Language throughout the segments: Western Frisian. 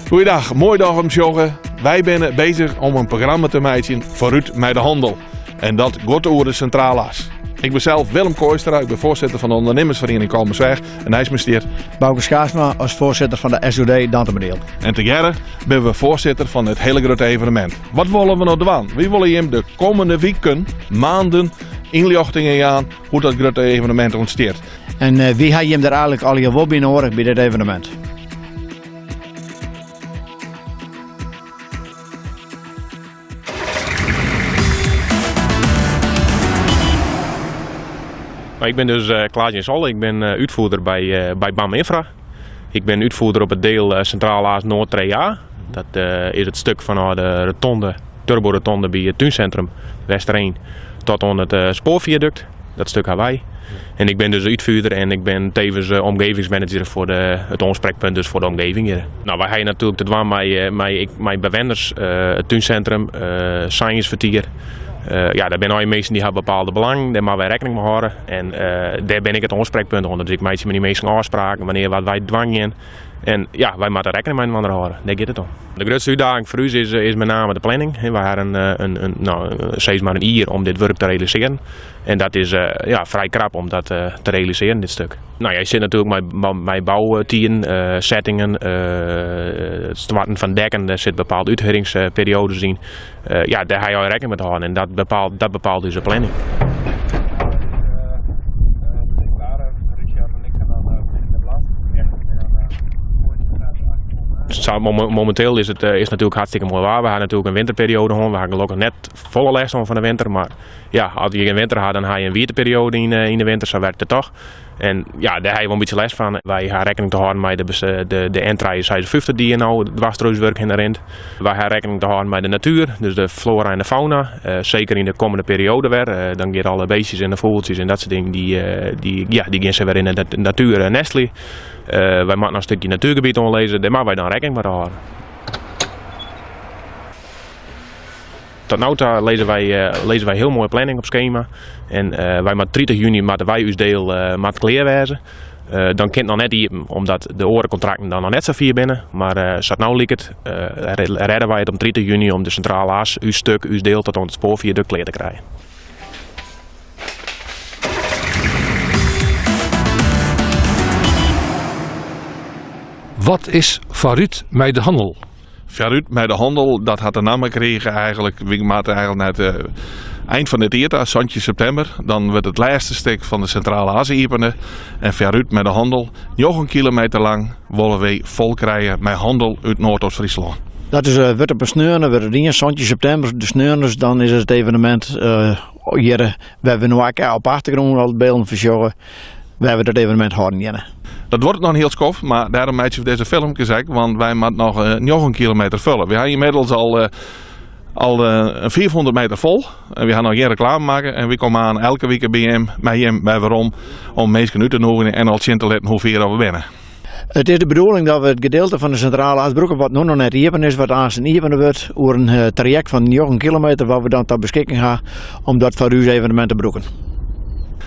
Goeiedag, moai dat jim sjogge. Wy binne bezich om in programma te meitsjen Foarút mei de Handel. En dat giet oer de Sintrale As. Ik bin sels Willem Kooistra, ik bin foarsitter fan de ûndernimmersferiening Kollumersweach en neist my stiet Bauke Schaafsma as foarsitter fan de SOD Dantumadiel. En tegearre binne we foarsitter fan it hiele grutte evenemint. Wat wolle we no dwaan? Wy wolle jim de kommende wiken, maanden ynljochtingen jaan hoe't dat grutte evenemint ûntstiet. En eh, wy ha jim der eigenlik allegear wol by noadich by dit evenemint. Nou, ik bin dus eh, Klaas Jan Sol, ik bin eh, útfierder by, eh, by BAM Infra. Ik bin útfierder op it diel Sintrale As Noard 2A. Dat is it stik fanôf de rotonde, turborotonde by it túnsintrum Westereen tot oan it spoarfiadukt. Dat stik ha wy. En ik bin dus útfierder en ik bin tevens omgevingsmanager foar de, it oansprekpunt dus foar de omgeving hjir. Nou, wy ha natuerlik te dwaan mei, mei, mei bewenners, it túnsintrum, Seinjensfertier. Ja, dêr binne allegear minsken dy ha bepaalde belangen, dêr moatte wy rekkening mei hâlde. En dêr bin ik it oansprekpunt oan. Dus ik meitsje mei dy minsken ôfspraken wannear wat wy dwaan gean. En ja, wy moatte rekkening mei inoar hâlde. Dêr giet it om. De grutste útdaging foar ús is, is mei name de planning. Wy ha in, in, in, no, sis mar in jier om dit wurk te realisearjen. En dat is ja, frij krap om dat te realisearjen, dit stik. No, je sit natuerlik mei, mei boutiden, settingen, it stoarten fan dekken, dêr sit bepaalde úthierringsperioades yn. Ja, dêr ha je al rekkening mei te hâlden en dat bepaalt, dat bepaalt ús planning. Mominteel is it is natuerlik hartstikke moai waar. We ha natuerlik in winterperioade hân. We ha gelokkich net folle lêst hân fan de winter, mar ja, as je gjin winter ha, dan ha je in wiete perioade yn de winter, sa werkt it toch. En ja, dêr ha je wol in bytsje lêst fan. Wy ha rekkening te hâlden mei de, de, de N356 dy't no dwars troch ús wurk hinne rint. Wy ha rekkening te hâlden mei de natuer, dus de flora en de fauna. Eh, seker yn de kommende perioade wer. Eh, dan gean alle beestjes en de fûgeltsjes en dat soart dingen, dy, eh, dy, ja, dy gean se wer yn de natuer nestelje. Wy moatte noch in stikje natuergebiet oanlizze, dêr moatte wy dan rekkening mei hâlde. Tot no ta lizze wy, lizze wy hiel moai planning op skema. En wy moatte 30 juny moatte wy ús diel moat klear wêze. Dan kin it noch net iepen, omdat de oare kontrakten dan noch net sa fier binne. Mar sa't no liket, rêde wy it om 30 juny om de Sintrale As, ús stik, ús diel tot oan it spoarfiadukt klear te krijen. Wat is Foarút mei de hannel? Foarút mei de hannel, dat hat de namme krige eigenlik. Wy moatte eigenlik nei it ein fan dit jier ta, 17 septimber. Dan wurdt it lêste stik fan de Sintrale As iepene. En foarút mei de hannel, 9 kilometer lang, wolle wy fol krije mei hannel út Noardoost-Fryslân. Dat is, wurdt op in sneon, wurdt it dien, 17 septimber, de sneons, dan is it evenemint hjir, wêr't we no ek op achtergrûn al bylden fan sjogge, wêr't we dat evenemint hâlden geane. Dat duorret noch in hiel skoft, mar dêrom meitsje we dizze filmkes ek, want wy moatte noch 9 kilometer fulle. Wy ha ynmiddels al, al 500 meter fol en wy ha noch gjin reklame makke en wy komme oan elke wike by jim, mei jim by werom om minsken út te nûgjen en al sjen te litten hoe fier oft we binne. It is de bedoeling dat we it gedeelte fan de Sintrale As brûke wat no noch net iepen is, wat aansten iepene wurdt oer in trajekt fan 9 kilometer wat we dan ta beskikking ha om dat foar ús evenemint te brûken.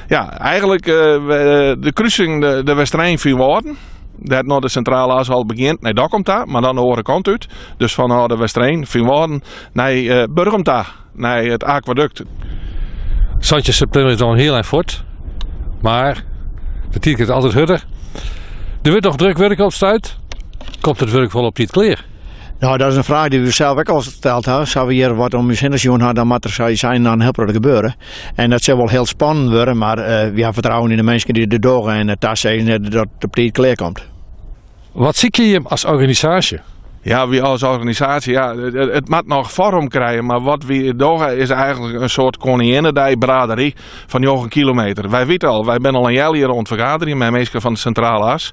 Ja, eigenlik de krusing de Westereen Feanwâlden, dêr't no de Sintrale As al begjint nei Dokkum ta, mar dan de oare kant út. Dus fanôf de Westereen Feanwâlden nei Burgum ta, nei it akwadukt. 17 septimber is noch in hiel ein fuort, mar de tiid giet altyd hurder. Der wurdt noch drok wurke op 't stuit. Komt it wurk wol op tiid klear? No, dat is in fraach dy't we sels ek al steld ha. Sa we hjir wat om ús hinne sjoen ha, dan moat der sa sein in hiel protte gebeure. En dat sil wol hiel spannend wurde, mar wy ha fertrouwen yn de minsken dy't it dogge en it tasizzen dat it op tiid klear komt. Wat sykje jim as organisaasje? Ja, wy as organisaasje, ja, it moat noch foarm krije, mar wat wy dogge is eigenlik in soart Koninginnedei braderie fan 9 kilometer. Wy witte al, wy binne al in healjier oan it fergaderjen mei minsken fan de Sintrale As.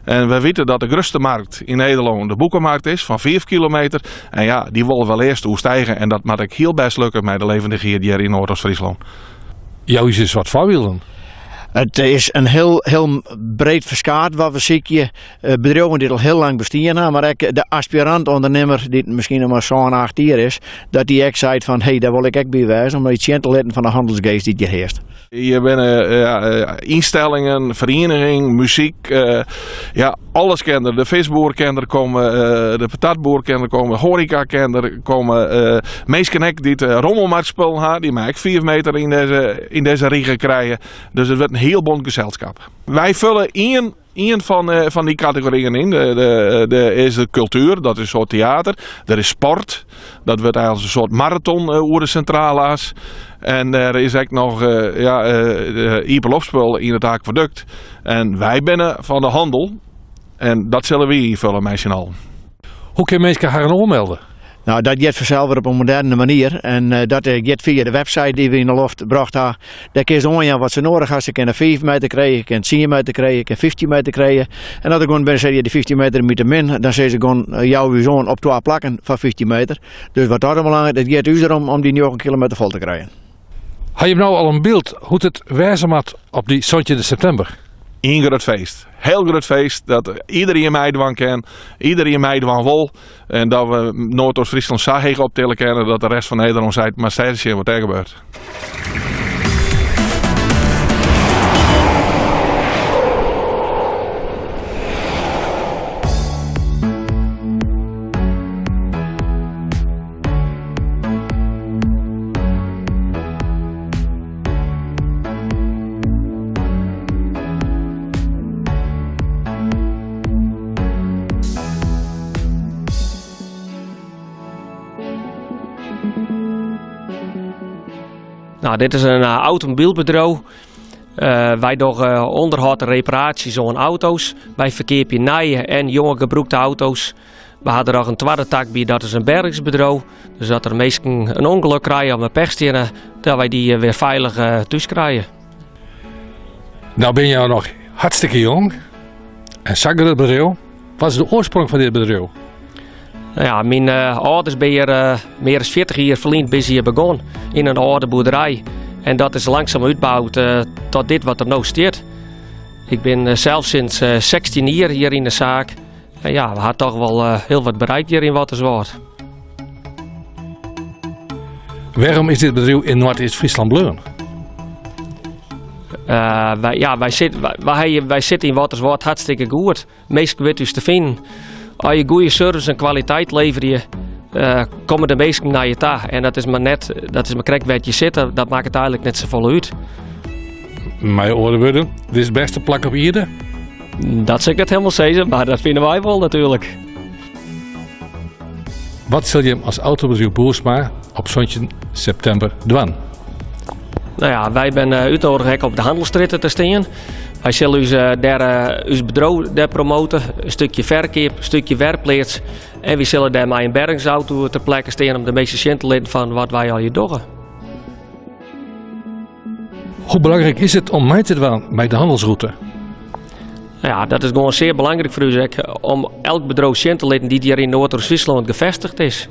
En wy witte dat de grutste markt yn Nederlân de Boekenmarkt is fan 5 kilometer. En ja, dy wolle we earst oerstige en dat moat ek hiel bêst lukke mei de levendichheid hjir yn Noardoost-Fryslân. Jou ús ris wat foarbylden. It is in hiel, hiel breed ferskaat wat we sykje. Bedriuwen dy't al hiel lang bestean ha, mar ek de aspirant-ûndernimmer dy't miskien noch mar sân, acht jier is, dat dy ek seit fan hé, dêr wol ik ek by wêze om tsjin te litten fan de hannelsgeast dy't hjir hearst. Hjir binne ynstellingen, ferieniging, muzyk, ja, alles kin der. De fiskboer kin der komme, de patatboer kin der komme, hoareka kin der komme. Minsken ek dy't rommelmarktspullen ha, dy meie ek 5 meter yn dizze, yn dizze rige krije. Dus it wurdt in hiel bont geselskap. Wy fulle ien Ien fan, eh, fan dy kategoryen yn. De, de, de is de kultuer, dat is in soart teater. Der is sport, dat wurdt eigenlijk in soart maraton eh, oer de Sintrale As. En der is ek noch eh, ja, de iepenloftspul yn it akwadukt. En wy binne fan de handel. En dat sille wy ynfulle mei syn allen. Hoe kinne minsken harren oanmelde? Nou, dat giet fansels wer op in moderne manier. En eh, dat eh, giet fia de website dy't we yn de loft brocht ha. Dêr kinst oanjaan wat se nedich ha. Se kinne 5 meter krije, kinne 10 meter krije, kinne 15 meter krije. En as der gewoan binne, sizze dy 15 meter my te min, dan sizze se gewoan, eh, jou ús oan op twa plakken foar 15 meter. Dus wat dat oanbelanget, it giet ús derom om dy 9 kilometer fol te krijen. Ha jim no al in byld hoe't it wêze moat op dy santjinde septimber? Ien grut feest. Hiel grut feest dat iderien meidwaan kin, iderien meidwaan wol. En dat we Noardoost-Fryslân sa heech optille kinne dat de rest fan Nederlân seit, mar sês sjen wat dêr gebeurt. Nou, dit is in eh, automobielbedriuw. Uh, wy dogge ûnderhâld en reparaasjes oan auto's. Wy ferkeapje nije en jonge gebrûkte auto's. We ha der noch in twadde tak by, dat is in bergingsbedriuw. Dus dat der minsken in ûngelok krije of in pech steane, dat wy dy wer feilich eh, thús krije. Nou bin jo noch hartstikke jong en sa'n grut bedriuw. Wat is de oarsprong fan dit bedriuw? Nou ja, myn uh, âlders binne hjir uh, mear as 40 jier ferlyn binne se hjir begûn yn in âlde boerderij. En dat is langsum útboud uh, tot dit wat der no stiet. Ik bin sels sinds 16 jier hjir yn de saak. En ja, we ha toch wol hiel wat bereikt hjir yn Wâlterswâld. Wêrom is dit bedriuw yn Noardeast-Fryslân bleaun? Uh, wy, ja, wy, sit, wy, wy, wy sitte yn Wâlterswâld hartstikke goed. Minsken witte ús te finen. As je goede service en kwaliteit leverje, uh, komme de minsken nei je ta. En dat is mar net, dat is mar krekt wêr't je sitte, dat makket eigenlik net safolle út. Mei oare wurden, dit is it bêste plak op ierde? Dat sil ik net hielendal sizze, mar dat fine wy wol natuerlik. Wat sil jim as autobedriuw Boersma op 17 septimber dwaan? Nou ja, wy binne eh, útnodige ek op de hannelsstrjitte te stean. Wy sille ús eh, dêr, eh, ús bedriuw dêr promote, in stikje ferkeap, in stikje werkpleats. En wy sille dêr mei in bergingsauto ter plekke stean om de minsken sjen te litten fan wat wy al hjir dogge. Hoe belangryk is it om mei te dwaan mei de hannelsrûte? Nou ja, dat is gewoan sear belangryk foar ús ek, om elk bedriuw sjen te litten dy't hjir yn Noardeast-Fryslân gefestigd is.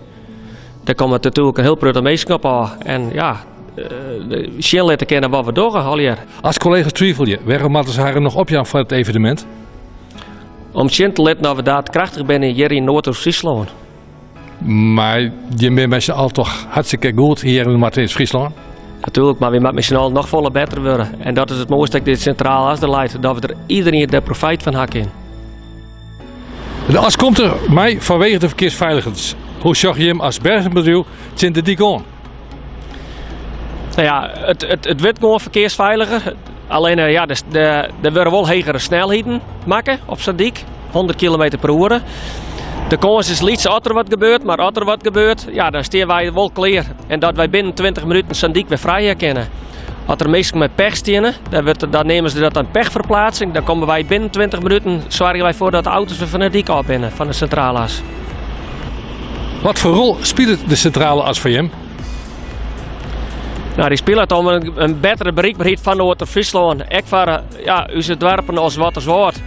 Dêr komme natuerlik in hiel protte minsken op ôf en ja, sjen litte kinne wat we dogge allegear. As kollega's twivelje, wêrom moatte se harren noch opjaan foar it evenemint? Om sjen te litten dat we daadkrachtich binne hjir yn Noardeast-Fryslân. Mar jim binne mei syn allen toch hartstikke goed hjir yn Noardeast-Fryslân? Natuerlik, mar wy moatte mei syn allen noch folle better wurde. En dat is it moaiste ek dit Sintrale As der leit, dat we der iderien der profijt fan ha kin. De as komt der mei fanwege de ferkearsfeiligens. Hoe sjogge jim as bergingsbedriuw tsjin de dyk oan? Nou ja, it, it, it wurdt gewoan ferkearsfeiliger. Allinne, ja, der, der, der wurde wol hegere snelheden makke op sa'n dyk. 100 kilometer per oere. De kâns is lyts as der wat gebeurt, mar as der wat gebeurt, ja, dan stean wy wol klear. En dat wy binnen 20 minuten sa'n dyk wer frij ha kinne. As der minsken mei pech steane, dan, wurdt, dan neame se dat in pechferplaatsing. Dan komme wy binnen 20 minuten, soargje wy foar dat de auto's wer fan de dyk ôf binne, fan de Sintrale As. Wat foar rol spilet de Sintrale As foar jim? Nou, dy spilet om in, in bettere berikberheid fan Noard-Fryslân. Ek foar eh, ja, ús doarpen as Wâlterswâld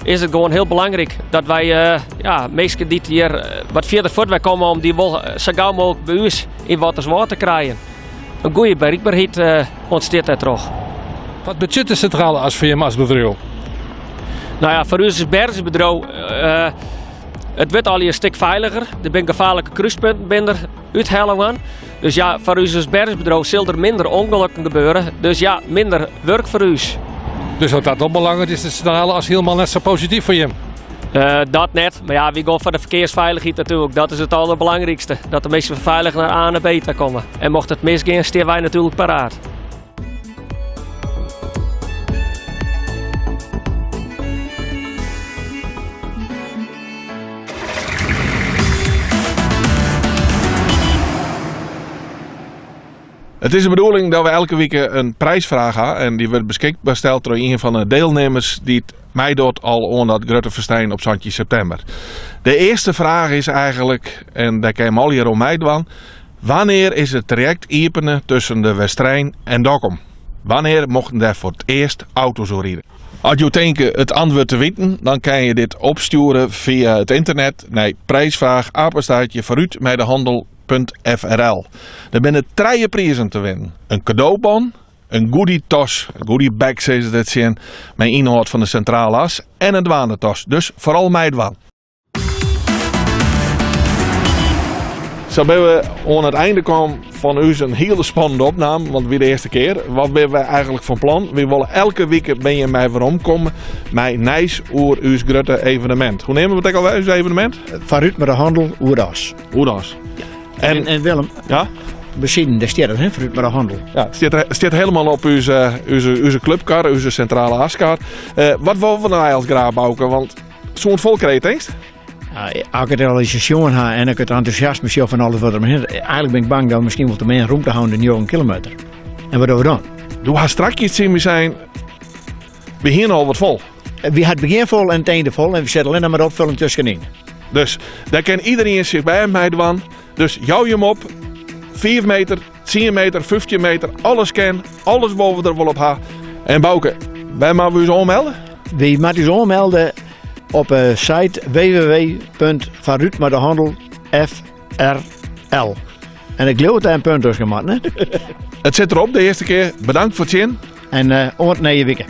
is it gewoan hiel belangryk dat wy eh, ja, minsken dy't hjir eh, wat fierder fuortwei komme om dy wol sa gau mooglik by ús yn Wâlterswâld te krijen. In goede berikberheid ûntstiet dêrtroch. Wat betsjut de Sintrale As foar jim as bedriuw? No ja, foar ús as bergingsbedriuw, uh, it wurdt al in stik feiliger. Der binne gefaarlike krúspunten binne der úthelle wurden. Dus ja, foar ús as bergingsbedriuw sil der minder ûngelokken gebeure. Dus ja, minder wurk foar ús. Dus wat dat oanbelanget is de Sintrale As hielendal net sa posityf foar jim? Uh, dat net. Mar ja, wy gean foar de ferkearsfeilichheid natuerlik. Dat is it alderbelangrykste. Dat de minsken feilich nei A nei B ta komme. En mocht it misgean, stean wy natuerlik paraat. It is de bedoeling dat we elke wike in prijsfraach ha en dy wurdt beskikber steld troch ien fan de dielnimmers dy't meidocht al oan dat grutte festijn op 17 septimber. De earste fraach is eigenlik, en dêr kinne jim allegear oan meidwaan, wannear is it trajekt iepene tusken de Westerein en Dokkum? Wannear mochten dêr foar it earst auto's oer ride? As jo tinke it antwurd te witten, dan kinne je dit opstjoere fia it ynternet nei prijsvraag apenstaartje foarút mei de handel .frl. Der binne trije prizen te winnen. In kadobon, in goodietas, in goodiebag sizze se tsjin, mei ynhâld fan de Sintrale As en in dwaandetas. Dus foaral meidwaan. Sa binne we oan it einde kommen fan ús in hiele spannende opname, want it wie de earste kear. Wat binne we eigenlik fan plan? Wy wolle elke wike by jim mei weromkomme mei nijs oer ús grutte evenemint. Hoe neame we it ek alwer, ús evenemint? Foarút mei de hannel oer de as. Oer de as. En, en Willem, ja? besiden, dêr stiet it, hè, foarút mei de hannel. Ja, it stiet, stiet hielendal op ús, ús, ús klupkar, ús sintrale askar. Uh, wat wolle we no eigentlik graach, Bauke? Want soe it fol krije, tinkst? Ja, as ik it al eens sjoen ha en ik it entûsjasme sjoch fan alles wat der omhinne, eigenlik bin ik bang dat we miskien wol te min rûmte hawwe de 9 kilometer. En wat dogge we dan? Do hast strakjes tsjin my sein, we hiene al wat fol. Wy ha it begjin fol en it einde fol en we sitte allinne mar opfulling tuskenyn. Dus dêr kin iderien sich by meidwaan. Dus jou jim op, 5 meter, 10 meter, 15 meter, alles kin, alles wolle we der wol op ha. En Bauke, wêr moatte we ús oanmelde? Wy moatte ús oanmelde op de site www.foarútmeidehandel.frl. En ik leau dat dêr in punt tusken moat, net? It sit derop de earste kear. Bedankt foar it sjen. En uh, oant nije wike.